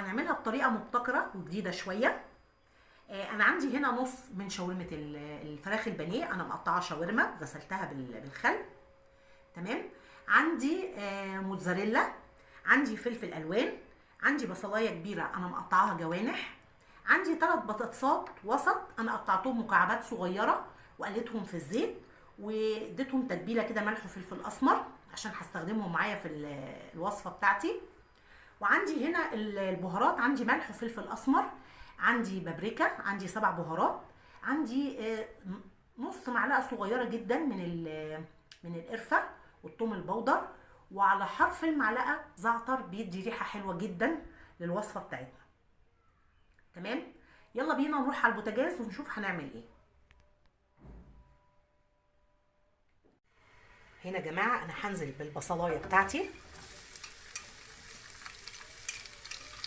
هنعملها بطريقة مبتكره وجديدة شوية. انا عندي هنا نص من شاورمه الفراخ البانيه، انا مقطعه شاورما غسلتها بالخل. تمام. عندي موتزاريلا، عندي فلفل الوان، عندي بصلايه كبيرة انا مقطعاها جوانح، عندي 3 بطاطسات وسط انا قطعتهم مكعبات صغيرة وقليتهم في الزيت واديتهم تتبيله كده ملح وفلفل اسمر عشان هستخدمهم معايا في الوصفة بتاعتي. وعندي هنا البهارات، عندي ملح وفلفل اسمر، عندي بابريكا، عندي 7 بهارات، عندي نص معلقه صغيرة جدا من القرفه والثوم البودر، وعلى حرف المعلقة زعتر بيدي ريحه حلوة جدا للوصفه بتاعتنا. تمام، يلا بينا نروح على البوتاجاز ونشوف هنعمل ايه. هنا يا جماعة انا هنزل بالبصلايه بتاعتي